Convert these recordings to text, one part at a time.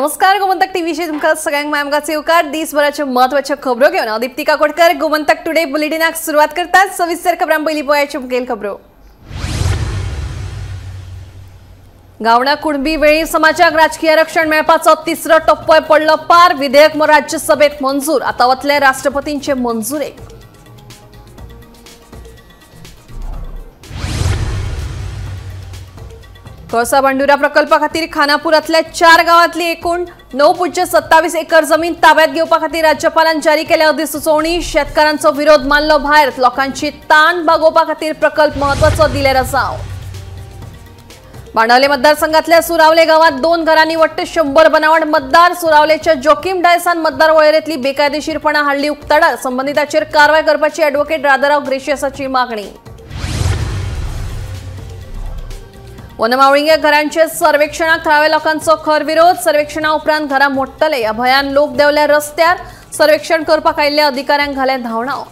नमस्कार, गोमंतक टीव्हीचे तुमकां सगळ्यांक मायमगाचे येवकार। दिसभराच्यो म्हत्वाच्यो खबरो घेवन हांव दीप्ती काकोडकर गोमंतक टुडे बुलेटिनाक सुरवात करतात। सविस्तर खबरां पयलीं पळयाच्यो मुखेल खबरो। गावडा कुणबी वेळी समाजाक राजकीय आरक्षण मेळपाचो तिसरो टप्पोय पडलो पार। विधेयक राज्यसभेत मंजूर, आतां वतले राष्ट्रपतींचे मंजुरेक। कळसा भांडुरा प्रकल्पा खातीर खानापूरांतल्या 4 गांवांतली एकूण 9.27 एकर जमीन ताब्यात घेवपा खातीर राज्यपालान जारी केल्या अधिसुचोवणी। शेतकारांचो विरोध मानलो भायर, लोकांची ताण भागोवपा खातीर प्रकल्प म्हत्वाचो दिले रजाव। बाणावले मतदारसंघातल्या सुरावले गावात 2 घरांनी वट्ट 100 बनावट मतदार। सुरावलेच्या जोकीम डायसान मतदार वळेरेंतली बेकायदेशीरपणा हाडली उक्ताडार। संबंधिताचेर कारवाय करपाची ॲडव्होकेट राधाराव ग्रेशियसाची मागणी। वनमावळिंगे घरांचे सर्वेक्षणाक थळाव्या लोकांचो खर विरोध। सर्वेक्षणा उपरांत घरां मोडटले ह्या भंयान लोक देंवले रस्त्यार। सर्वेक्षण करपाक आयिल्ल्या अधिकाऱ्यांक घाले धांवणाव।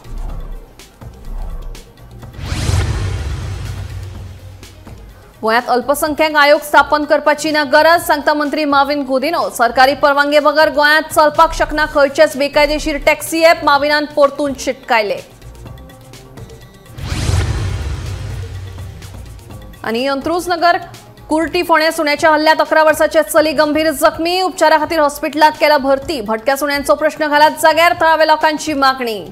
गोंयांत अल्पसंख्याक आयोग स्थापन करपाची ना गरज, सांगता मंत्री माविन गुदिनो। सरकारी परवानगे बगर गोंयांत चलपाक शकना खंयचेच बेकायदेशीर टॅक्सी ॲप, माविनान परतून शिटकायले। आणि अंत्रुजनगर कुर्टी फोणे सुण्याच्या हल्ल्यात 11 वर्षाचे चली गंभीर जखमी, उपचारा खातीर हॉस्पिटलात केला भरती। भटक्या सुण्यांचो प्रश्न घालात जाग्यार, थळाव्या लोकांची मागणी।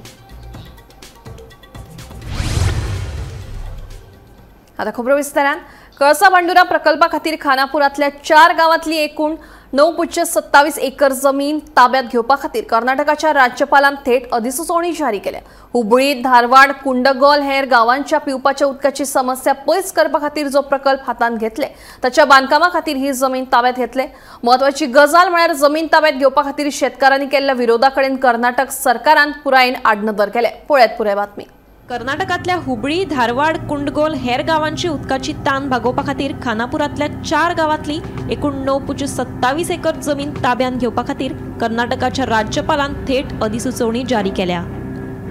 आता खबरो विस्तारान। कळसा भांडुरा प्रकल्पा खातीर खानापूरांतल्या 4 गांवांतली एकूण 9.27 एकर जमीन ताब्यात घेवपा खातीर कर्नाटकाच्या राज्यपालान थेट अधिसुचोवणी जारी केल्या। हुबळी, धारवाड, कुंडगोल हेर गावांच्या पिवपाच्या उदकाची समस्या पयस करपा खातीर जो प्रकल्प हातांत घेतले ताच्या बांदकामा खातीर ही जमीन ताब्यात घेतले। म्हत्वाची गजाल म्हळ्यार जमीन ताब्यात घेवपा खातीर शेतकारांनी केल्ल्या विरोधा कडेन कर्नाटक सरकारान पुरायेन आडनदर केले। पळयात पुराय बातमी। कर्नाटकातल्या हुबळी, धारवाड, कुंडगोल हेर गावांची उदकाची ताण भागोवपा खातीर खानापूरांतल्या 4 गावांतली एकूण 9.27 एकर जमीन ताब्यात घेवपा खातीर कर्नाटकाच्या राज्यपालान थेट अधिसुचोवणी जारी केल्या।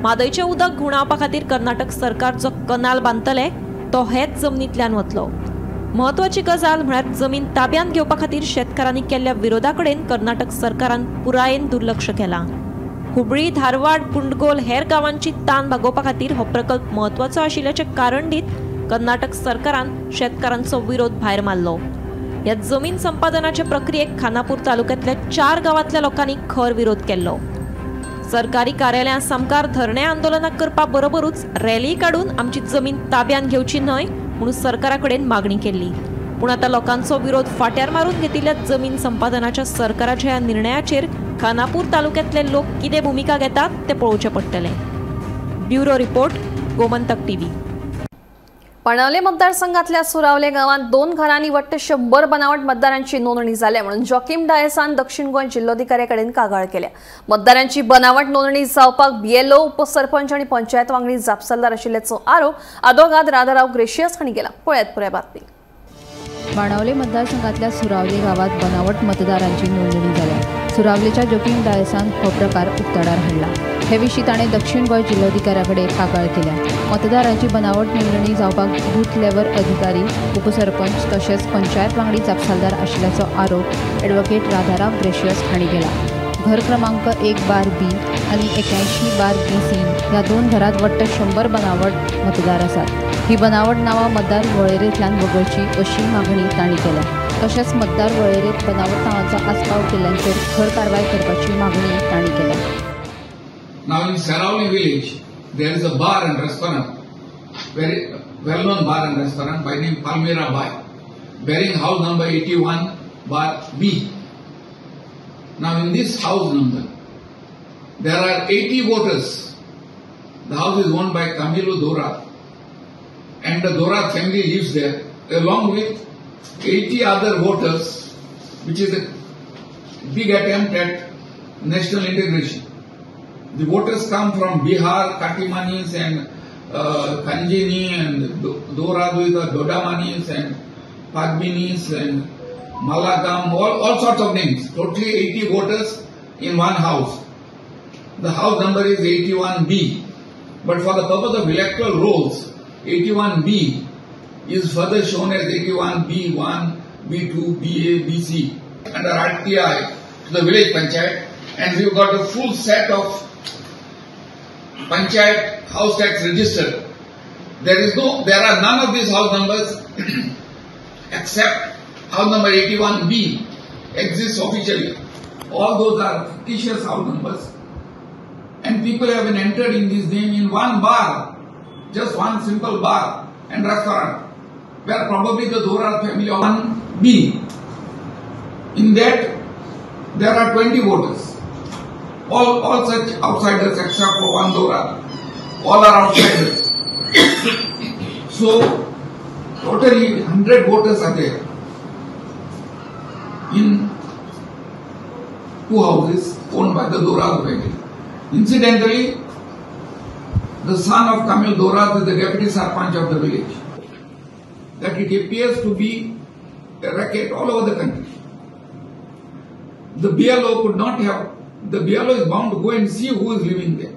म्हादयचें उदक घुंवडावपा खातीर कर्नाटक सरकार जो कनाल बांदतले तो हेच जमनींतल्यान वतलो। म्हत्वाची गजाल म्हळ्यार जमीन ताब्यात घेवपा खातीर शेतकारांनी केल्ल्या विरोधा कडेन कर्नाटक सरकारान पुरायेन दुर्लक्ष केलां। हुबळी, धारवाड, कुंडगोल हेर गावांची ताण भागोवपा खातीर हो प्रकल्प म्हत्वाचो आशिल्ल्याचें कारण दीत कर्नाटक सरकारान शेतकारांचो विरोध भायर मारलो। ह्या जमीन संपादनाचे प्रक्रियेक खानापूर तालुक्यांतल्या 4 गांवांतल्या लोकांनी खर विरोध केल्लो। सरकारी कार्यालयां सामकार धरणे आंदोलनां करपा बरोबरूच रॅली काडून आमची जमीन ताब्यात घेवची न्हय म्हणून सरकारा कडेन मागणी केल्ली। पूण आतां लोकांचो विरोध फाट्यार मारून घेतिल्ल्या जमीन संपादनाच्या सरकाराच्या ह्या निर्णयाचेर खानापूर तालुक्यांतले लोक कितें भुमिका घेतात ते पळोवचें पडटलें। Bureau report, Gomantak TV. Benaulim मतदारसंघातल्या सुरावले गावात 2 घरांनी वट्ट 100 बनावट मतदारांची नोंदणी जाल्या म्हणून जॉकीम डायसान दक्षिण गोंय जिल्लोधिकाऱ्याकडेन कागाळ केल्या। मतदारांची बनावट नोंदणी जावपाक बीएलओ, उपसरपंच आनी पंचायत वांगडी जापसालदार आशिल्ल्याचो आरोप आदोगाद राधाराव ग्रेशियस हांणी केला। पळयात पुराय बातमी। बाणावले मतदारसंघातल्या सुरावले गावात बनावट मतदारांची नोंदणी जाल्या। सुरावलेच्या जोकीम डायसान हो प्रकार उक्ताडार हाडला। हे विशीं ताणें दक्षिण गोंय जिल्लोधिकाऱ्याकडेन कागाळ केल्या। मतदारांची बनावट नोंदणी जावपाक बूथ लेव्हल अधिकारी, उपसरपंच तशेंच पंचायत वांगडी जापसालदार आशिल्ल्याचो आरोप ॲडव्होकेट राधाराव ग्रेशियस हांणी केला। घर क्रमांक 1/B आनी 81/BC ह्या 2 घरांत वट्ट 100 बनावट मतदार आसात। ही बनावट नांवां मतदार वळेरेंतल्यान वगळची अशी मागणी तांणी केल्या। तशेंच मतदार वळेरेंत बनावट नांवांचो आस्पाव केल्ल्यांचेर खर कारवाय करपाची मागणी तांणी केल्या। Now in Seraulim village there is a bar and restaurant, very well known bar and restaurant by name Palmyra Bar, bearing house number 81/B. Now in this house number there are 80 voters. The house is owned by Camilo Dora and the Dora family lives there along with 80 other voters, which is a big attempt at national integration. The voters come from Bihar, Katimanis and Kanjini and Dora Duita, Dodamanis and Padminis and Malagam, all sorts of names. Totally 80 voters in one house. The house number is 81B. But for the purpose of electoral rolls, 81B is further shown as 81B1, B2, BA, BC. Under RTI to the village panchayat, and we've got a full set of panchayat house tax register. There are none of these house numbers except house number 81B exists officially. All those are fictitious house numbers, and people have been entered in this name in one bar, just one simple bar and restaurant, where probably the Dorar family of 1B. In that, there are 20 voters. All such outsiders except for one Dorar. All are outsiders. So, totally 100 voters are there in 2 houses owned by the Dorar family. Incidentally, the son of Kamil Dorar is the deputy sarpanch of the village. That it appears to be a racket all over the country. The BLO could not have, the BLO is bound to go and see who is living there.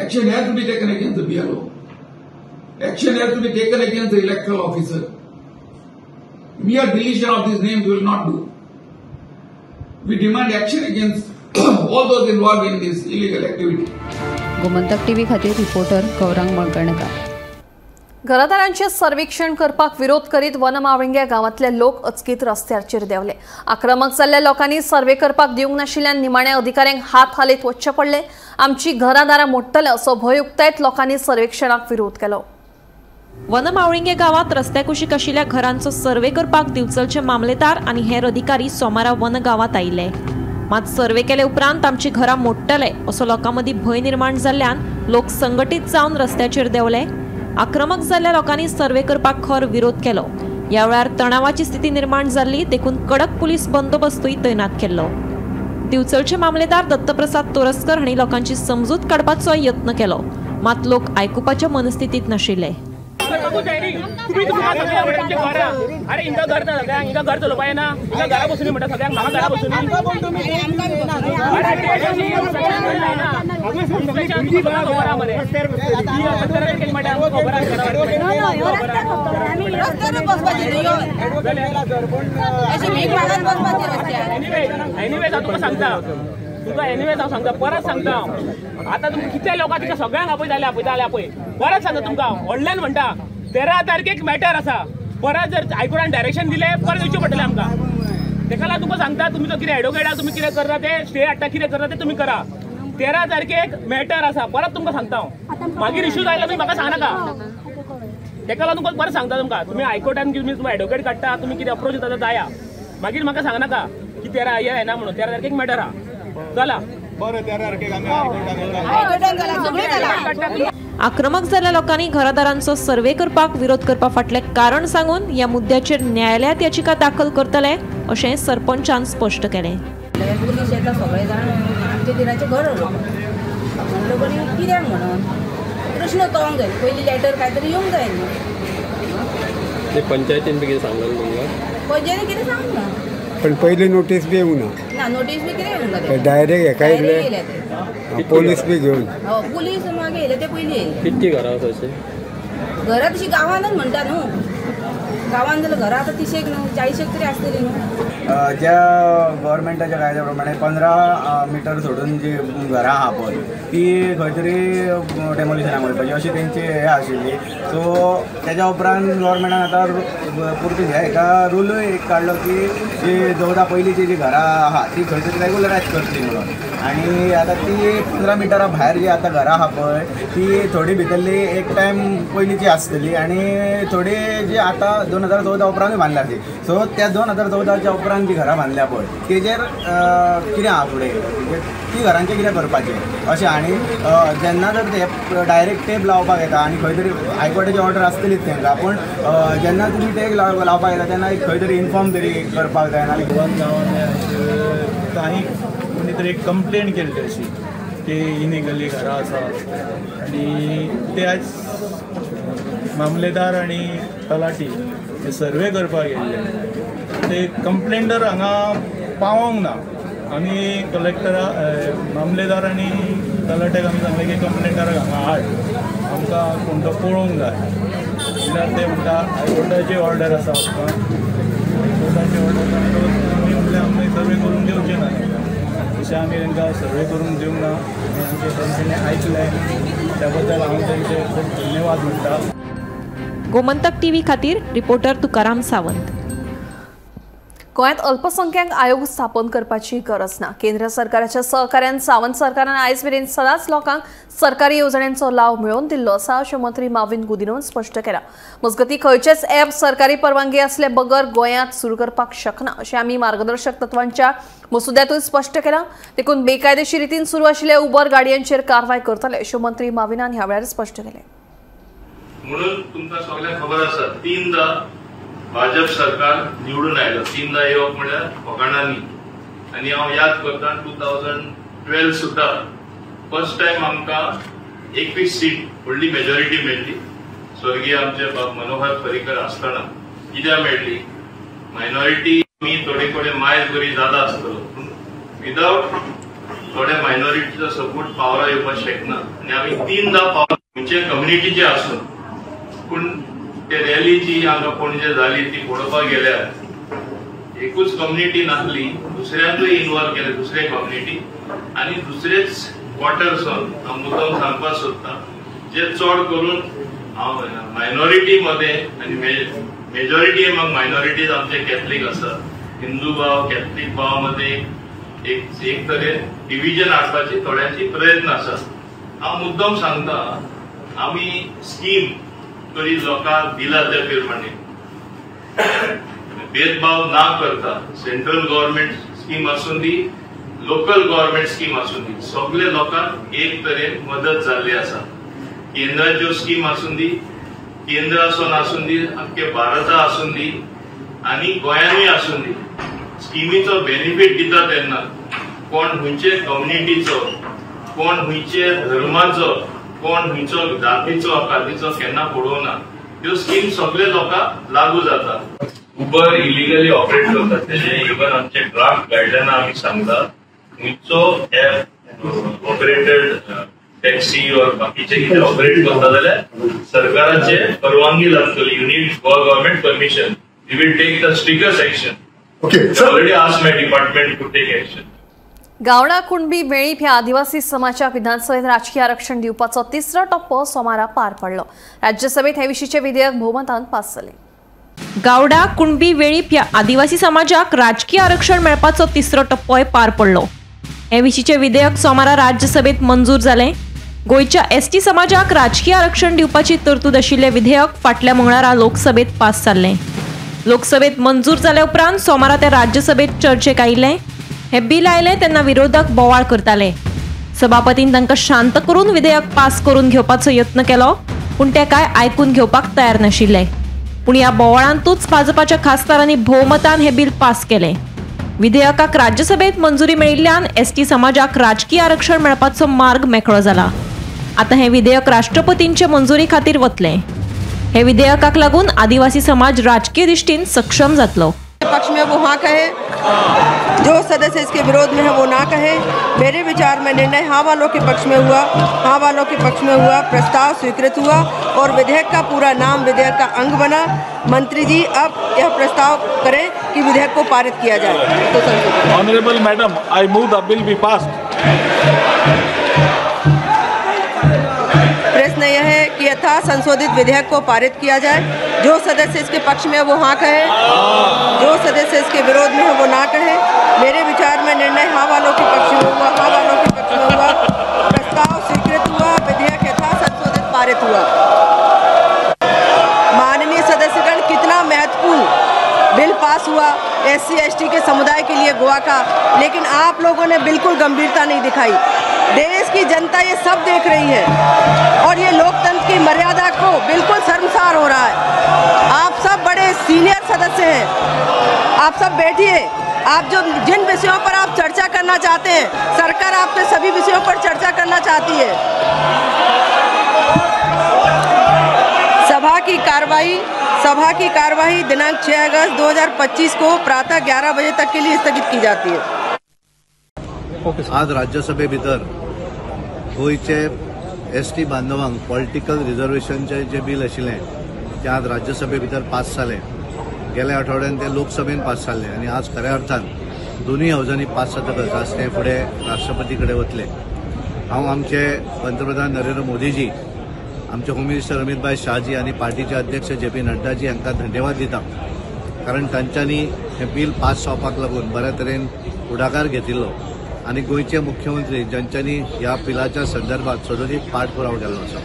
Action has to be taken against the BLO. Action has to be taken against the electoral officer. Mere deletion of these names will not do. We demand action against all those involved in this illegal activity. Gomantak TV खातीर reporter Gaurang मळकर्णकार. घरादारांचे सर्वेक्षण करपाक विरोध करीत वनमावळिंग्या गांवांतले लोक अचकीत रस्त्याचेर देंवले. आक्रमक जाल्ल्या लोकांनी सर्वे करपाक दिवंक नाशिल्ल्यान निमाण्या अधिकाऱ्यांक हात हालयत वचचे पडले. आमची घरादारां मोडटले असो भंय उक्तायत लोकांनी सर्वेक्षणाक विरोध केलो. वनमावळिंगे गांवांत रस्त्या कुशीक आशिल्ल्या घरांचो सर्वे करपाक दिवचलचे मामलेदार आनी हेर अधिकारी सोमारा वन गांवांत आयिल्ले. मात सर्वे केले उपरांत आमची घरां मोडटले असो लोकां मदीं भंय निर्माण जाल्ल्यान लोक संघटीत जावन रस्त्याचेर देंवले. आक्रमक जाल्ल्या लोकांनी सर्वे करपाक खर विरोध केलो. ह्या वेळार तणावाची स्थिती निर्माण जाल्ली देखून कडक पुलीस बंदोबस्तूय तैनात केल्लो. दिवचलचे मामलेदार दत्तप्रसाद तोरस्कर हांणी लोकांची समजूत काडपाचो यत्न केलो, मात लोक आयकुपाच्या मनस्थितींत नाशिल्ले. तुम्ही तुमकां सगळ्यांक म्हणटा तुमच्या घरा, अरे हिंगा घर ना सगळ्यांक, हिंगा घर चलोवपा येना, हिंगा घरा बसून म्हणटा सगळ्यांक, म्हाका घरा बसून. एनिवेज हांव तुका सांगता, तुका एनिवेज हांव सांगता, परत सांगता आतां तुमकां कितल्या लोकां तिका सगळ्यांक आपयताले आपयताले आपय, परत सांगता तुमकां व्हडल्यान म्हणटा 13 तारखेक मॅटर आसा. परत जर हायकोर्टान डायरेक्शन दिलें परत येवचें पडटलें आमकां. तेका लागून तुमकां सांगता, तुमी तो कितें एडवोकेट आहा, तुमी कितें करता तें स्टे हाडटा, कितें करता तें तुमी करा. 13 तारखेक मॅटर आसा, परत तुमकां सांगता हांव. मागीर इश्यू जायला तुमी म्हाका सांगनाका. तेका लागून तुमकां परत सांगता तुमकां, तुमी हायकोर्टान तुमी एडवोकेट काडटा, तुमी कितें अप्रोच दिता जाया, मागीर म्हाका सांगनाका की 13 हे येना म्हणून. 13 तारखेक मॅटर आहा. चला बरें, 13 तारखेक आमी हायकोर्टान. आक्रमक जाल्ल्या लोकांनी घरादारांचो सर्वे करपाक विरोध करपा फाटलें कारण सांगून ह्या मुद्द्याचेर न्यायालयांत याचिका दाखल करतले अशें सरपंचान स्पश्ट केलें. पुलीस येता सगळे जाण आमच्या दिराचें घर म्हणलो कित्याक म्हणून प्रश्न कळोंक जाय, पयलीं लेटर काय तरी येवंक जाय न्हू. पंचायतीन बी कितें सांगलें तुमकां? पंचायतीन कितें सांगूंक ना, पण पयली नोटीस बी येवंक ना. ना नोटीस बी कितें येवंक ना, डायरेक्ट हेका येयले पोलीस बी घेवन. पुलीस मागीर येयले ते पयलीं येयले. कितकी घरां आसा अशीं? घरां तशी गांवानच म्हणटा न्हू, गांवान जाल्यार घरां आतां 30 न्हू 40 तरी आसतली न्हू. ज्या गव्हर्मेंटाच्या कायद्या प्रमाणे 15 मिटर सोडून जी घरां आहा पळय ती खंय तरी डेमोलिशनाक वचपाची अशी तेंची हें आशिल्ली. सो तेज्या उपरांत गव्हर्मेंटान आतां पुरती हे एका रुलूय एक काडलो की जी 14 पयलींची जी घरां आहा ती खंय तरी रेगुलरायज करची म्हणून. आनी आतां ती 15 मिटरा भायर जी आतां घरां आहा पळय ती थोडी भितरली एक टायम पयलींची आसतली आनी थोडी जी आतां 2014 उपरांतूय बांदल्या ती. सो त्या 2014च्या उपरांत जी घरां बांदल्या पळय तेजेर कितें आहा फुडें ती घरांचें कितें करपाचें अशें. आनी जेन्ना जर ते डायरेक्ट टेप लावपाक येता आनी खंय तरी हायकोर्टाची ऑर्डर आसतलीच तांकां, पूण जेन्ना तुमी टेप लावपाक येता तेन्ना एक खंय तरी इन्फॉर्म तरी करपाक जाय. नाल्यार गोवन गांवांत काही कोणी तरी एक कंप्लेन केल्ली अशी की इलिगली घरां आसा आनी ते आज मामलेदार आनी तलाठी हे सर्वे करपाक गेल्ले ते कंप्लेंटर हांगा पावोंक ना. आमी कलेक्टरा मामलेदार आनी तलाट्याक आमी सांगलें की कंप्लेंटराक हांगा हाड, आमकां कोण तो पळोवंक जाय. म्हणल्यार ते म्हणटा हायकोर्टाची ऑर्डर आसा आमकां, हायकोर्टाची ऑर्डर आमी म्हणल्यार सर्वे करून दिवचे ना. तशें आमी तांकां सर्वे करून दिवंक ना आनी आमचें तांच्यांनी आयकलें त्या बद्दल हांव तांचे खूब धन्यवाद म्हणटा. गोमंतक टीव्ही खातीर रिपोर्टर तुकाराम सावंत. गोंयांत अल्पसंख्याक आयोग स्थापन करपाची गरज ना. केंद्र सरकाराच्या सहकार्यान सावंत सरकारान आयज मेरेन सदांच लोकांक सरकारी येवजण्यांचो लाव मेळोवन दिल्लो आसा अशें मंत्री माविन गुदिन्होन स्पश्ट केलां. मजगतीं खंयचेच ॲप सरकारी परवानगी आसले बगर गोंयांत सुरू करपाक शकना अशें आमी मार्गदर्शक तत्वांच्या मसुद्यांतूय स्पश्ट केलां. देखून बेकायदेशीर रितीन सुरू आशिल्ल्या उबर गाडयांचेर कारवाय करतले अशें मंत्री माविनान ह्या वेळार स्पश्ट केलें. म्हणून तुमकां सगळ्यांक खबर आसा तीनदा भाजप सरकार निवडून आयलो. तीनदा येवप म्हळ्यार फकाणांनी. आनी हांव याद करता 2012 सुद्दां फर्स्ट टायम आमकां 21 सीट व्हडली मेजॉरिटी मेळ्ळी. स्वर्गीय आमचे बाब मनोहर पर्रीकर आसतना कित्याक मेळ्ळी? मायनॉरिटी आमी थोडे कडेन मायज बरी जाता आसतलो पूण विदावट थोडे मायनॉरिटीचो सपोर्ट पावरा येवपाक शकना. आनी आमी तीनदा पावर खंयचे कम्युनिटीचे आसून पूण ते रॅली जी हांगा पणजे जाली ती पळोवपाक गेल्यार एकूच कम्युनिटी नासली, दुसऱ्यांकूय इनवॉल्व केले, दुसरे कम्युनिटी आनी दुसरेच क्वॉर्टर्सान. हांव मुद्दम सांगपाक सोदता जे चड करून हांव मायनॉरिटी मध्ये आनी मेजॉरिटी मग मायनॉरिटीज आमचे कॅथलीक आसा. हिंदू भाव कॅथलीक भाव मध्ये एक तरेन डिविजन हाडपाची थोड्यांची प्रयत्न आसा. हांव मुद्दम सांगता आमी स्कीम तरी लोकांक दिला त्या प्रमाणे भेदभाव ना करता सेंट्रल गव्हर्नमेंट स्कीम आसूं दी, लोकल गव्हर्नमेंट स्कीम आसूं दी, सगळे लोकांक एक तरेन मदत जाल्ली आसा. केंद्राच्यो स्कीम आसूं दी, केंद्रासून आसूं दी, आख्खे भारता आसूं दी आनी गोंयानूय आसूं दी, स्किमीचो बेनिफीट दिता तेन्ना कोण खंयचे कम्युनिटीचो, कोण खंयचे धर्माचो, कोण खंयचो जातीचो कातीचो केन्ना पळोवना. ह्यो स्कीम सगळे लोकांक लागू जाता. उबर इलिगली ऑपरेट करतात तेजे इवन आमचे ड्राफ्ट गायडलायना आमी सांगता खंयचो ऍप ऑपरेटेड टॅक्सी और बाकीचे कितें ऑपरेट करता जाल्यार सरकाराचे परवानगी लागतली. You need Goa government permission. You will take the strictest action. Already ask my department to take action. Gawda Kunbi Velip ह्या आदिवासी समाजाक विधानसभेत राजकीय आरक्षण दिवपाचो तिसरो टप्पो सोमारा पार पडलो. राज्यसभेत हे विशींचे विधेयक भोवमतान पास जालें. गावडा कुणबी वेळीप ह्या आदिवासी समाजाक राजकीय आरक्षण मेळपाचो तिसरो टप्पोय पार पडलो. हे विशींचे विधेयक सोमारा राज्यसभेत मंजूर जालें. गोंयच्या एसटी समाजाक राजकीय आरक्षण दिवपाची तरतूद आशिल्लें विधेयक फाटल्या मंगळारा लोकसभेत पास जाल्लें. लोकसभेत मंजूर जाल्या उपरांत सोमारा ते राज्यसभेत चर्चेक आयिल्लें. हे बिल आयलें तेन्ना विरोधक बोवाळ करताले. सभापतीन तांकां शांत करून विधेयक पास करून घेवपाचो यत्न केलो पूण ते काय आयकून घेवपाक तयार नाशिल्ले. पूण ह्या बोवाळांतूच भाजपाच्या खासदारांनी भोवमतान हे बिल पास केलें. विधेयकाक राज्यसभेत मंजुरी मेळिल्ल्यान एसटी समाजाक राजकीय आरक्षण मेळपाचो मार्ग मेकळो जाला. आतां हें विधेयक राष्ट्रपतींचे मंजुरी खातीर वतलें. हे विधेयकाक लागून आदिवासी समाज राजकीय दृष्टीन सक्षम जातलो. पक्ष में वो हाँ कहे, जो सदस्य इसके विरोध में है वो ना कहे। मेरे विचार में निर्णय हाँ वालों के पक्ष में हुआ, हाँ वालों के पक्ष में हुआ, प्रस्ताव स्वीकृत हुआ और विधेयक का पूरा नाम विधेयक का अंग बना। मंत्री जी अब यह प्रस्ताव करें कि विधेयक को पारित किया जाए। तो honourable madam, I move the bill be passed. प्रश्न यह है कि यथा संशोधित विधेयक को पारित किया जाए। जो सदस्य इसके पक्ष में है वो हाँ कहे, जो सदस्य इसके विरोध में है वो ना कहे। मेरे विचार में निर्णय हाँ वालों के पक्ष में हुआ, हाँ वालों के पक्ष में हुआ, प्रस्ताव स्वीकृत हुआ, विधेयक यथा संशोधित पारित हुआ। माननीय सदस्यगण, कितना महत्वपूर्ण बिल पास हुआ SC ST के समुदाय के लिए गोवा का, लेकिन आप लोगों ने बिल्कुल गंभीरता नहीं दिखाई। देश की जनता ये सब देख रही है और ये लोकतंत्र की मर्यादा को बिल्कुल शर्मसार हो रहा है। आप सब बड़े सीनियर सदस्य हैं, आप सब बैठिए। आप जो जिन विषयों पर आप चर्चा करना चाहते हैं, सरकार आपसे सभी विषयों पर चर्चा करना चाहती है। सभा की कार्रवाई दिनांक 6 अगस्त 2025 को प्रातः 11 बजे तक के लिए स्थगित की जाती है। आज राज्यसभे भितर गोंयचे एसटी बांधवांक पॉलिटिकल रिझर्वेशनचे जे बिल आशिल्लें तें आज राज्यसभे भितर पास जालें। गेल्या आठवड्यान ते लोकसभेन पास जाल्लें आनी आज खऱ्या अर्थान दोनूय हावजांनी पास जातकच आज तें फुडें राष्ट्रपती कडेन वतलें. हांव आमचे पंतप्रधान नरेंद्र मोदीजी, आमचे होम मिनिस्टर अमितभाई शाहजी आनी पार्टीचे अध्यक्ष जे पी नड्डाजी हांकां धन्यवाद दिता, कारण तांच्यांनी हें बील पास जावपाक लागून बऱ्या तरेन फुडाकार घेतिल्लो आनी गोंयचे मुख्यमंत्री ज्यांच्यांनी ह्या बिलाच्या संदर्भात सदोदीत पाठपुरावा केल्लो आसा.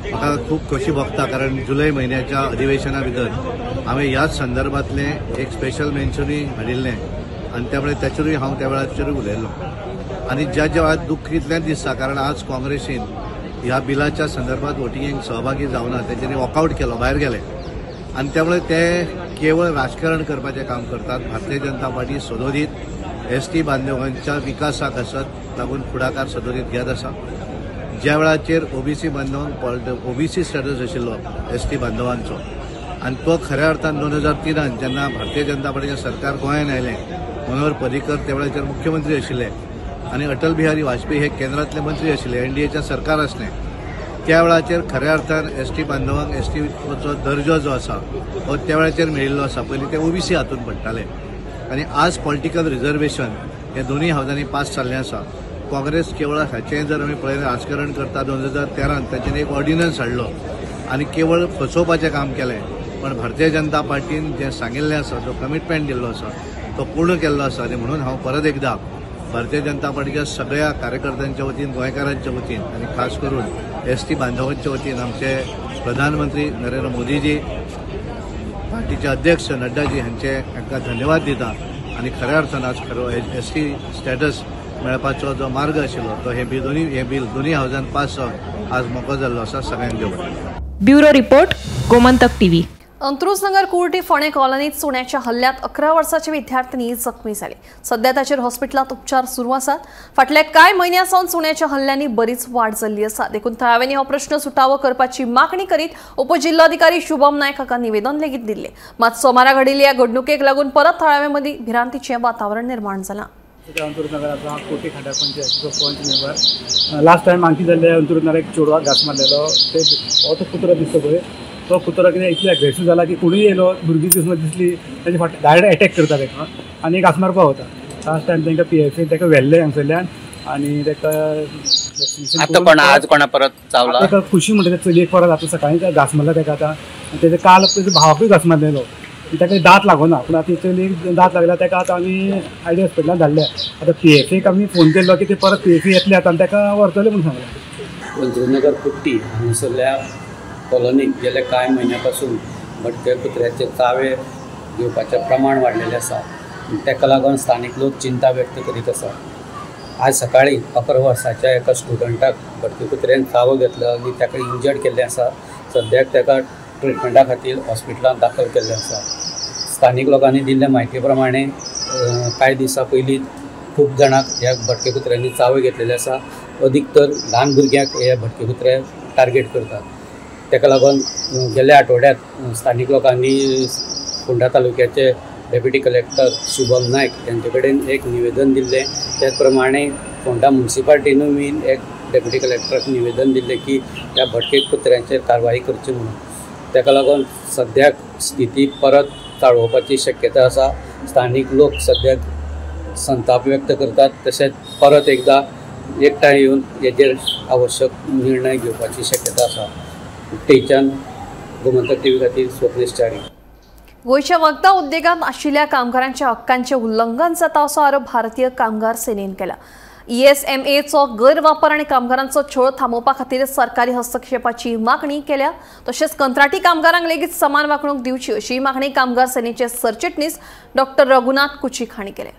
म्हाका खूब खोशी भोगता, कारण जुलय म्हयन्याच्या अधिवेशना भितर हांवें ह्याच संदर्भांतलें एक स्पेशल मेन्शनूय हाडिल्लें आनी त्यामुळे ताचेरूय हांव त्या वेळाचेरूय उलयल्लो. आनी ज्या ज्या वेळार दुख्ख इतलेंच दिसता, कारण आज काँग्रेसीन ह्या बिलाच्या संदर्भात वोटिंगेक सहभागी जावना, तेंच्यांनी वॉकआवट केलो, भायर गेले आनी त्यामुळे ते केवळ राजकारण करपाचें काम करतात. Bharatiya Janata party सदोदीत S T बांधवांच्या विकासाक आसत लागून फुडाकार सदोदीत घेत आसा. ज्या वेळाचेर ओबीसी बांधवांक ओबीसी स्टेटस आशिल्लो एस टी बांधवांचो आनी तो खऱ्या अर्थान 2003 जेन्ना भारतीय जनता पार्टीचें सरकार गोंयांत आयलें, मनोहर पर्रीकर त्या वेळाचेर मुख्यमंत्री आशिल्ले आनी अटल बिहारी वाजपेयी हे केंद्रांतले मंत्री आशिल्ले, एनडीएचें सरकार आसलें, त्या वेळाचेर खऱ्या अर्थान एस टी बांधवांक एस टीचो दर्जो जो आसा हो त्या वेळाचेर मेळिल्लो आसा. पयलीं ते ओबीसी हातून पडटाले आनी आज पॉलिटिकल रिजर्वेशन हे दोनूय हावजांनी पास जाल्लें आसा. काँग्रेस केवळ हाचें जर आमी पळयलें राजकारण करता, 2013 तांच्यांनी एक ऑर्डिनन्स हाडलो आनी केवळ फसोवपाचें काम केलें, पण भारतीय जनता पार्टीन जें सांगिल्लें आसा, जो कमिटमेंट दिल्लो आसा तो पूर्ण केल्लो आसा. आनी म्हणून हांव परत एकदां भारतीय जनता पार्टीच्या सगळ्या कार्यकर्त्यांच्या वतीन, गोंयकारांच्या वतीन आनी खास करून एस टी बांधवांच्या वतीन आमचे प्रधानमंत्री नरेंद्र मोदीजी, पार्टीचे अध्यक्ष नड्डाजी हांचे हांकां धन्यवाद दिता आनी खऱ्या अर्थान आज खरो एस टी स्टेटस मेळपाचो जो मार्ग आशिल्लो तो हे बील दोनूय हावजान पास जावन आज मोको जाल्लो आसा. सगळ्यांक देव. Bureau report, Gomantak TV. Antrujnagar Kurti Phone कॉलनीत सुण्याच्या हल्ल्यात 11 वर्साची विद्यार्थिनी जखमी जाली. सध्या ताचेर हॉस्पिटलांत उपचार सुरू आसात. फाटल्या कांय म्हयन्यां सावन सुण्याच्या हल्ल्यांनी बरीच वाड जाल्ली आसा. देखून थळाव्यांनी हो प्रश्न सुटावो करपाची मागणी करीत उपजिल्लोधिकारी शुभम नायक हांकां निवेदन लेगीत दिल्लें. मात सोमारा घडिल्ल्या ह्या घडणुकेक लागून परत थळाव्यां मदीं भिरांतीचें वातावरण निर्माण जालां. अंत्रुजनगराचो हांव कोटी खांड्या पंचायतीचो पंच मेंबर. लास्ट टायम हांगा कितें जाल्लें, अंत्रुजनगराक एक चेडवाक घांस मारलेलो, ते हो तो कुत्रो दिसता पळय, तो कुत्रो कितें इतलो एग्रेसीव जाला की कोणूय येयलो भुरगीं दिसना दिसली ताजे फाट डायरेक्ट एटॅक करता ताका आनी घांस मारपाक वता. लास्ट टायम तांकां पी एफ ए ताका व्हेल्लें हांगसरल्यान आनी ताका आतां कोणा आज कोणा परत चावला, ताका खुशी म्हणटा ते चलयेक परत आतां सकाळीं घांस मारला ताका. आतां तेजे काल तेजे भावाकूय घांस मारलेलो, ताका दांत लागना, पूण आतां चलयेक दांत लागला, ताका आतां आमी आयडी हॉस्पिटलान धाडल्या. आतां पी एफ एक आमी फोन केल्लो की ते परत पी एफ ए येतले आतां आनी ताका व्हरतले म्हूण सांगलें. अंत्रुजनगर कुट्टी हांगासरल्या कॉलनीत गेल्या कांय म्हयन्या पासून भटके कुत्र्याचे चावे घेवपाचें प्रमाण वाडलेलें आसा. ताका लागून स्थानीक लोक चिंता व्यक्त करीत आसा. आज सकाळीं 11 वर्साच्या एका स्टुडंटाक भटके कुत्र्यान चावो घेतलो आनी ताका इंजर्ड केल्लें आसा. सद्याक ताका ट्रिटमेंटा खातीर हॉस्पिटलांत दाखल केल्लें आसा. स्थानीक लोकांनी दिल्ले म्हायती प्रमाणे कांय दिसां पयलीं खूब जाणांक ह्या भटके कुत्र्यांनी चावे घेतलेले आसा. अदीक तर ल्हान भुरग्यांक हे भटके कुत्रे टार्गेट करतात. ताका लागून गेल्या आठवड्यांत स्थानीक लोकांनी फोंडा तालुक्याचे डेप्युटी कलेक्टर शुभम नायक यांचे कडेन एक निवेदन दिल्लें. त्याच प्रमाणे फोंडा म्युनिसिपालिटीनूय बीन एक डेप्युटी कलेक्टराक निवेदन दिल्लें की ह्या भटके कुत्र्यांचेर कारवाई करची म्हणून. ताका लागून सद्याक स्थिती परत चाळोवपाची शक्यता आसा. स्थानीक लोक सद्याक संताप व्यक्त करतात, तशेंच परत एकदां एकठांय येवन हेजेर आवश्यक निर्णय घेवपाची शक्यता आसा. थंयच्यान गोमंतक टीव्ही खातीर स्वप्नेश च्यारी. गोंयच्या वखदां उद्देगांत आशिल्ल्या कामगारांच्या हक्कांचें उल्लंघन जाता असो आरोप भारतीय कामगार सेनेन केला. ESMAचो गैरवापर आनी कामगारांचो छळ थांबोवपा खातीर सरकारी हस्तक्षेपाची मागणी केल्या. तशेंच कंत्राटी कामगारांक लेगीत समान वागणूक दिवची अशी मागणी कामगार सेनेचे सरचिटणीस डॉक्टर रघुनाथ कुचीक हांणी केल्या.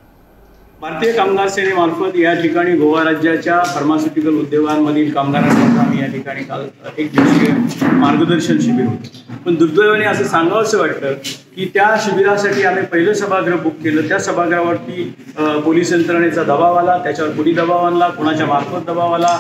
भारतीय कामगार सेनेमार्फत या ठिकाणी गोवा राज्याच्या फार्मास्युटिकल उद्योगांमधील कामगारांना आम्ही या ठिकाणी काल एक दिवसीय मार्गदर्शन शिबिर होतं. पण दुर्दैवाने असं सांगावंसं वाटतं की त्या शिबिरासाठी आम्ही पहिलं सभागृह बुक केलं. त्या सभागृहावरती पोलीस यंत्रणेचा दबाव आला, त्याच्यावर कोणी दबाव आणला, कोणाच्या मार्फत दबाव आला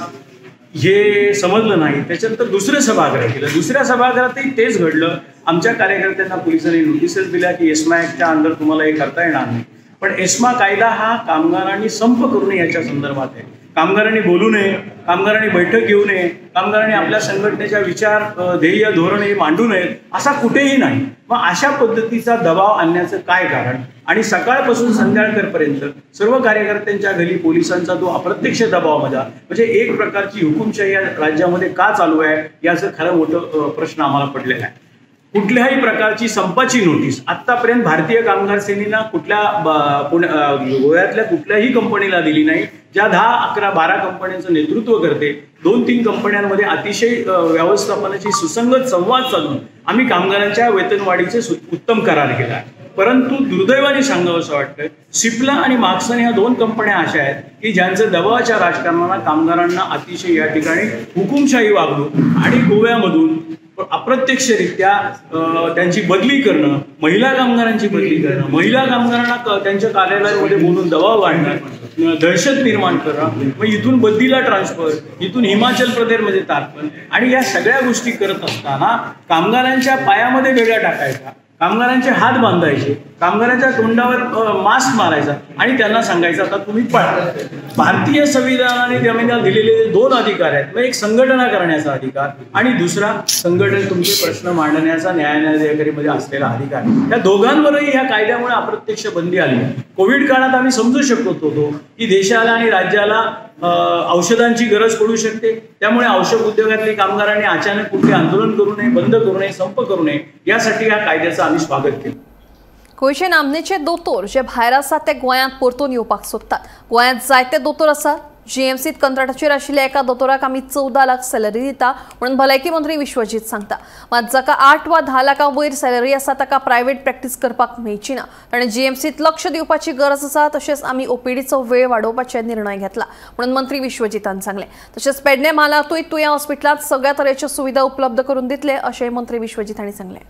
हे समजलं नाही. त्याच्यानंतर दुसरं सभागृह केलं, दुसऱ्या सभागृहातही तेच घडलं. आमच्या कार्यकर्त्यांना पोलिसांनी नोटिसेस दिल्या की एस्मा ॲक्टच्या अंदर तुम्हाला हे करता येणार नाही. पण एस्मा कायदा हा कामगारांनी संप करू नये याच्या संदर्भात आहे. कामगारांनी बोलू नये, कामगारांनी बैठक घेऊ नये, कामगारांनी आपल्या संघटनेच्या विचार, ध्येय, धोरण हे मांडू नयेत, असा कुठेही नाही। मग अशा पद्धतीचा दबाव आणण्याचं काय कारण? आणि सकाळपासून संध्याकाळपर्यंत सर्व कार्यकर्त्यांच्या घरी पोलिसांचा तो अप्रत्यक्ष दबाव म्हणजे एक प्रकारची हुकुमशाही या राज्यामध्ये का चालू आहे याचं खरं मोठं प्रश्न आम्हाला पडलेला आहे। कुठल्याही प्रकारची संपाची नोटीस आतापर्यंत भारतीय कामगार सेनेनं कुठल्या गोव्यातल्या कुठल्याही कंपनीला दिली नाही। ज्या 10, 11, 12 कंपन्यांचं नेतृत्व करते, 2-3 कंपन्यांमध्ये अतिशय व्यवस्थापनाची सुसंगत संवाद साधून आम्ही कामगारांच्या वेतनवाढीचे उत्तम करार केला आहे। परंतु दुर्दैवाने सांगावं असं वाटतं, सिप्ला आणि मार्क्सन ह्या 2 कंपन्या अशा आहेत की ज्यांचं दबावाच्या राजकारणाला कामगारांना अतिशय या ठिकाणी हुकुमशाही वागणूक आणि गोव्यामधून अप्रत्यक्षरित्या त्यांची बदली करणं, महिला कामगारांची बदली करणं, महिला कामगारांना त्यांच्या कार्यालयामध्ये बोलून दबाव वाढणं, दहशत निर्माण करणं, मग इथून बदलीला ट्रान्सफर, इथून हिमाचल प्रदेशमध्ये तारपण आणि या सगळ्या गोष्टी करत असताना कामगारांच्या पायामध्ये बेड्या टाकायच्या, कामगारांचे हात बांधायचे, कामगारांच्या तोंडावर मास्क मारायचा आणि त्यांना सांगायचं आता तुम्ही पळा। भारतीय संविधानाने त्यांना दिलेले 2 अधिकार आहेत, मग एक संघटना करण्याचा अधिकार आणि दुसरा संघटन तुमचे प्रश्न मांडण्याचा न्यायालयामध्ये असलेला अधिकार। त्या दोघांवरही ह्या कायद्यामुळे अप्रत्यक्ष बंदी आली। कोविड काळात आम्ही समजू शकत होतो की देशाला आणि राज्याला औषधांची गरज पडू शकते, त्यामुळे औषध उद्योगातली कामगारांनी अचानक कुठे आंदोलन करू नये, बंद करू नये, संप करू नये, यासाठी या कायद्याचं आम्ही स्वागत केलं। गोंयचे नामनेचे दोतोर जे भायर आसात ते गोंयांत परतून येवपाक सोदतात। गोंयांत जायते दोतोर आसात। जीएमसीत कंत्राटाचेर आशिल्ल्या एका दोतोराक आमी 14 लाख सॅलरी दिता म्हणून भलायकी मंत्री विश्वजीत सांगता। मात जाका 8 वा 10 लाखां वयर सॅलरी आसा ताका प्रायव्हेट प्रॅक्टीस करपाक मेळची ना। ताणें जीएमसीत लक्ष दिवपाची गरज आसा। तशेंच आमी ओपीडीचो वेळ वाडोवपाचे निर्णय घेतला म्हणून मंत्री विश्वजीतान सांगलें। तशेंच पेडणे म्हालांतूय तुयां हॉस्पिटलांत सगळ्या तरेच्यो सुविधा उपलब्ध करून दितले अशें मंत्री विश्वजीत हांणी सांगलें।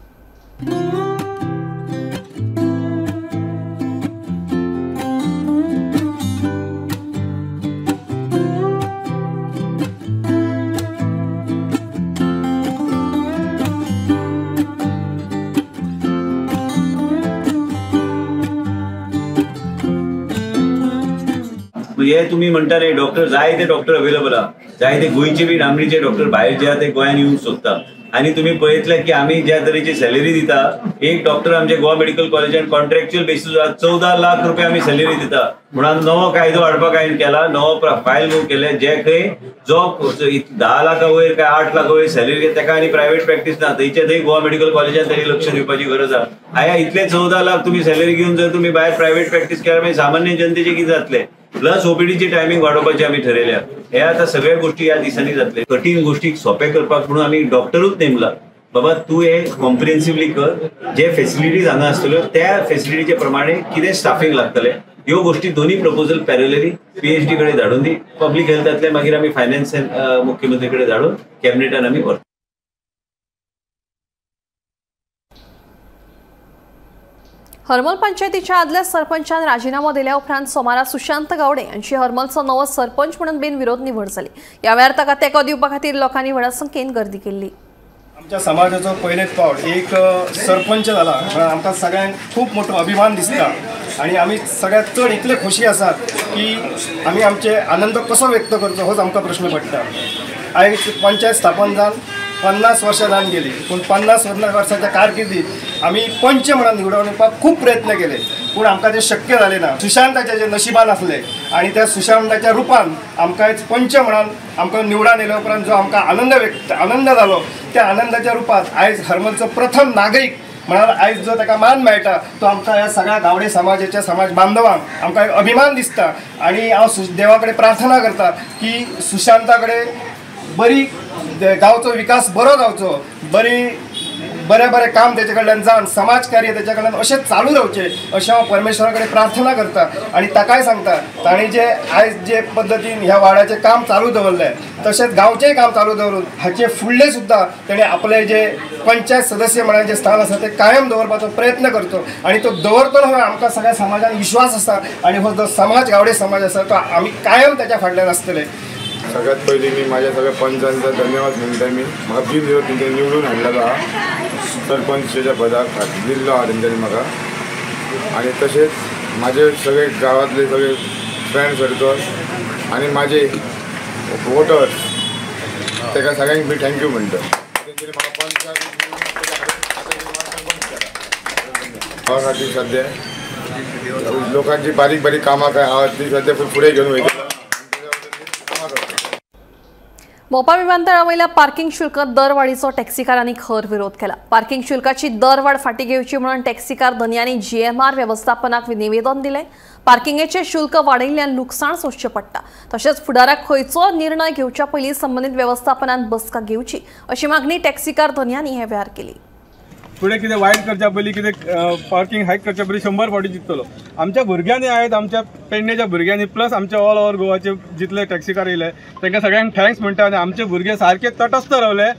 हे तुम्ही म्हणता रे डॉक्टर जाय ते डॉक्टर अवेलेबल आहा, जाय ते गोंयचे बी नामनेचे डॉक्टर भायर जे आहा ते गोंयान येवंक सोदता आनी तुम्ही पळयतले की आमी ज्या तरेची सॅलरी दिता, एक डॉक्टर आमच्या गोवा मेडिकल कॉलेजान कॉन्ट्रॅक्च्युअल बेसीस 14 लाख रुपया आमी सॅलरी दिता। म्हणून नवो कायदो हाडपाक हांवें केला, नवो फायल मूव केले, जे खंय जो 10 लाखा वयर काय 8 लाखा वयर सॅलरी ताका आनी प्रायव्हेट प्रॅक्टीस ना, थंयचे थंय गोवा मेडिकल कॉलेजान तरी लक्ष दिवपाची गरज आहा। आया इतले 14 लाख तुमी सॅलरी घेवन जर तुमी भायर प्रायव्हेट प्रॅक्टीस केल्यार मागीर सामान्य जनतेचे कितें जातलें? प्लस ओपीडीची टायमिंग वाडोवपाची आमी ठरयल्या। हे आतां सगळ्या गोष्टी ह्या दिसांनी जातले। कठीण गोष्टी सोंपे करपाक म्हणून आमी डॉक्टरूच नेमला, बाबा तूं हे कॉम्प्रिहेन्सिवली कर, जे फेसिलिटीज हांगा आसतल्यो त्या फेसिलिटीचे प्रमाणे कितें स्टाफींग लागतलें, ह्यो गोष्टी दोन्ही प्रपोजल पॅरलली पीएचडी कडेन धाडून दी। पब्लीक हेल्थांतले मागीर आमी फायनान्स मुख्यमंत्री कडेन धाडून कॅबिनेटान आमी व्हरता। हरमल पंचायतीच्या आदल्या सरपंचान राजीनामो दिल्या उपरांत सोमारा सुशांत गावडे यांची हरमलचो नवो सरपंच म्हणून बिनविरोध निवड जाली। ह्या वेळार ताका तेंको दिवपा खातीर लोकांनी व्हडा संख्येन गर्दी केल्ली। आमच्या समाजाचो पयलेच फावट एक सरपंच जाला म्हणून आमकां सगळ्यांक खूब मोठो अभिमान दिसता आनी आमी सगळ्यांत चड इतले खोशी आसात की आमी आमचे आनंद कसो व्यक्त करचो होच आमकां प्रश्न पडटा। आयज पंचायत स्थापन जावन 50 वर्सां जावन गेली, पूण 50 वर्साच्या कारकिर्दीत आमी पंच म्हणून निवडून येवपाक खूब प्रयत्न केले, पूण आमकां ते शक्य जालें ना। सुशांताच्या जे नशिबान आसलें आनी त्या सुशांताच्या रुपान आमकां पंच म्हणून आमकां निवडून येयल्या उपरांत जो आमकां आनंद जालो त्या आनंदाच्या रुपात आयज हरमलचो प्रथम नागरीक म्हळ्यार आयज जो ताका मान मेळटा तो आमकां ह्या सगळ्या गावडे समाजाच्या समाज बांधवांक आमकां एक अभिमान दिसता। आनी हांव देवा कडेन प्रार्थना करता की सुशांता कडेन बरी गांवचो विकास बरो जावचो, बरी बरें बरें काम तेजे कडल्यान जावन समाज कार्य तेजे कडल्यान अशें चालू रावचें अशें हांव परमेश्वरा कडेन प्रार्थना करता। आनी ताकाय सांगता ताणें जे आयज जे पद्दतीन ह्या वाड्याचें काम चालू दवरलें तशेंच गांवचेंय काम चालू दवरून हाचे फुडलें सुद्दां तेणें आपलें जे पंचायत सदस्य म्हणून जे स्थान आसा तें कायम दवरपाचो प्रयत्न करचो आनी तो दवरतलो हो आमकां सगळ्या समाजान विश्वास आसा आनी हो जो समाज गावडे समाज आसा तो आमी कायम ताच्या फाटल्यान आसतले। सगळ्यात पयलीं मी माझ्या सगळ्या पंचांचा धन्यवाद म्हणटा। मी म्हाका बिनविरोध तेंच्यांनी निवडून हाडलेलो आहा, सरपंचच्या पदाक दिल्लो आहा तेंच्यांनी म्हाका। आनी तशेंच म्हाजे सगळे गांवांतले सगळे फ्रेंड सर्कल आनी म्हाजे वोटर्स ताका सगळ्यांक मी thank you म्हणटा. तेंच्यांनी म्हाका पंचाक खातीर सद्या लोकांची बारीक बारीक कामां काय आहा ती सद्या फुडें घेवन वयता. मोपा विमानतळावयल्या पार्किंग शुल्क दरवाढीचो टॅक्सीकारांनी खर विरोध केला. पार्किंग शुल्काची दरवाढ फाटी घेवची म्हणून टॅक्सीकार धनयांनी जीएमआर व्यवस्थापनाक निवेदन दिलें. पार्किंगेचे शुल्क वाडयिल्ल्यान लुकसाण सोंसचें पडटा. तशेंच फुडाराक खंयचो निर्णय घेवच्या पयलीं संबंदीत वेवस्थापनान बसका घेवची अशी मागणी टॅक्सीकार धनयांनी हे वेळार केली. फुडें कितें वायट करच्या पयलीं कितें पार्किंग हायक करच्या पयलीं 100 फावटी चिंततलो. आमच्या भुरग्यांनी आहेत, आमच्या पेडणेच्या भुरग्यांनी प्लस आमच्या ऑल ओवर गोवाचे जितले टॅक्सीकार येयले तांकां सगळ्यांक thanks म्हणटा. आनी आमचे भुरगे सारके तटस्थ रावले,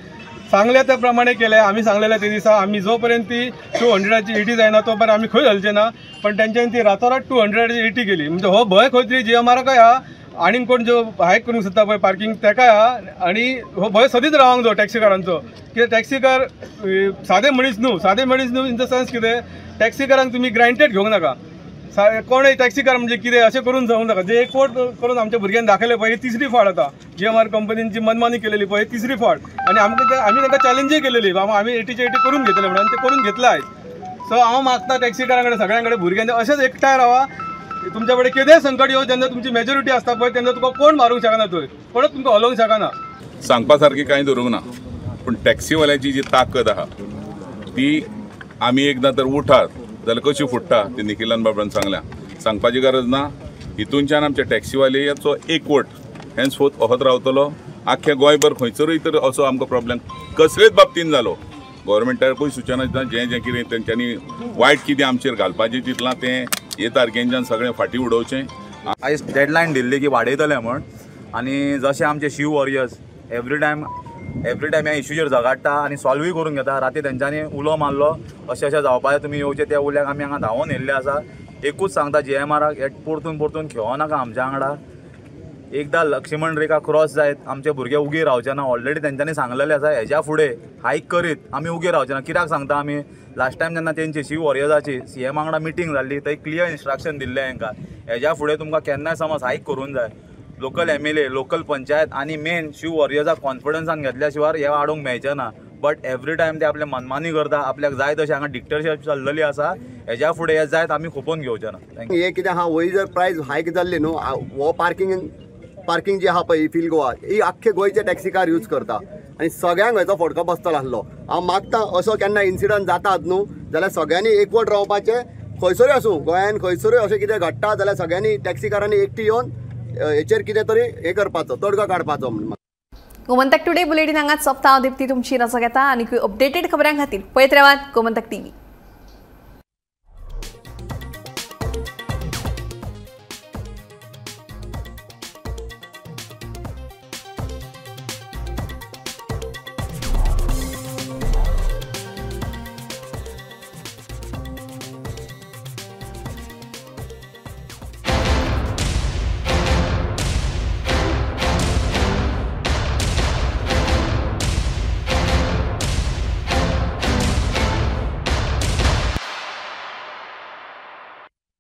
सांगले त्या प्रमाणे केले. आमी सांगलेले ते दिसा आमी जो पर्यंत ती 200ची एटी जायना तो पर्यंत आमी खंय घालचे ना, पण तेंच्यांनी ती रातोरात 200ची एटी केली. म्हणजे हो भंय खंय तरी जीएमआराकय आहा आनी कोण जो हायक करूंक सोदता पळय पार्किंग तेकाय आहा. आनी हो भंय सदींच रावंक जायो टॅक्सीकारांचो. कित्याक टॅक्सीकार सादे मनीस न्हू, सादे मनीस न्हू इन the sense कितें टॅक्सीकारांक तुमी ग्रांटेड घेवंक नाका. कोणय टॅक्सीकार म्हणजे कितें अशें करून जावंक नाका. जे एक फावट करून आमच्या भुरग्यांनी दाखयलें पळय, तिसरी फावट आतां जीएमआर कंपनीन जी मनमानी केलेली पळय तिसरी फावट. आनी आमकां आमी तांकां चॅलेंजूय केलेली बाबा आमी 80चे 80 करून घेतले म्हणून ते करून घेतले आयज. सो हांव मागता टॅक्सीकारां कडेन सगळ्यां कडेन भुरग्यांनी अशेंच एकठांय रावा. तुमच्या कडेन केदें संकट येवं जेन्ना तुमची मेजॉरिटी आसता पळय तेन्ना तुका कोण मारूंक शकना, थंय कोणूच तुमकां हलोवंक शकना. सांगपा सारकी कांय धरूंक ना, पूण टॅक्सीवाल्याची जी ताकद आहा ती आमी एकदां तर उठात जाल्यार कशी फुट्टा ती निखिलान बाबान सांगल्या, सांगपाची गरज ना. हितूनच्यान आमच्या टॅक्सीवाल्याचो एकवट हेंच होत रावतलो. आख्ख्या गोंयभर खंयसरूय तर असो आमकां प्रॉब्लेम कसलेच बाबतीन जालो गव्हर्मेंटाकूय सुचना दिता जें जें कितें तेंच्यांनी वायट कितें आमचेर घालपाचें चिंतलां तें हे तारखेच्यान सगळें फाटीं उडोवचें. आयज डेडलायन दिल्ली की वाडयतले म्हण, आनी जशें आमचे शिव वॉरियर्स एवरी टायम ह्या इश्यूचेर झगाडटा आनी सॉल्वूय करून घेता. राती तेंच्यांनी उलो मारलो अशें अशें जावपाचें तुमी येवचें, त्या उल्याक आमी हांगा धांवून येयल्ले आसा. एकूच सांगता जीएमआराक हे परतून परतून खेळो नाका आमच्या वांगडा. एकदां लक्ष्मण रेखा क्रॉस जायत आमचे भुरगे उगी रावचे ना. ऑलरेडी तेंच्यांनी सांगलेलें आसा हेज्या फुडें हायक करीत आमी उगी रावचे ना. कित्याक सांगता आमी लास्ट टायम जेन्ना तेंची शिव वॉरियर्साची सीएम वांगडा मिटींग जाल्ली थंय क्लियर इन्स्ट्रक्शन दिल्लें हांकां हेज्या फुडें तुमकां केन्नाय समज हायक करूंक जाय. लोकल MLA, local panchayat आनी मेन शिव वॉरियर्साक कॉन्फिडन्सान घेतल्या शिवाय हे वाडोवंक मेळचें ना. बट एवरी टायम ते आपले मनमानी करता, आपल्याक जाय तशें हांगा डिक्टरशीप चल्लेली आसा. हेज्या फुडें हे जायत आमी खोपोवन घेवचे ना. हें कितें आहा वयर जर प्रायस हायक जाल्ली न्हू, हो पार्किंग जी आहा पळय फील गोवा ही आख्खे गोंयचे टॅक्सीकार यूज करता आनी सगळ्यांक हेचो फटको बसतलो आसलो. हांव मागता असो केन्ना इन्सिडंट जातात न्हू जाल्यार सगळ्यांनी एकवट रावपाचें. खंयसरूय आसूं गोंयान खंयसरूय अशें कितें घडटा जाल्यार सगळ्यांनी टॅक्सीकारांनी एकटी येवन हेचेर कितें तरी हें करपाचो, तोडगो काडपाचो म्हूण. गोमंतक टुडे बुलेटीन हांगाच सोंपता. हांव दीप्ती तुमची रजा घेता आनी अपडेटेड खबरां खातीर पळयत रावात गोमंतक टीव्ही.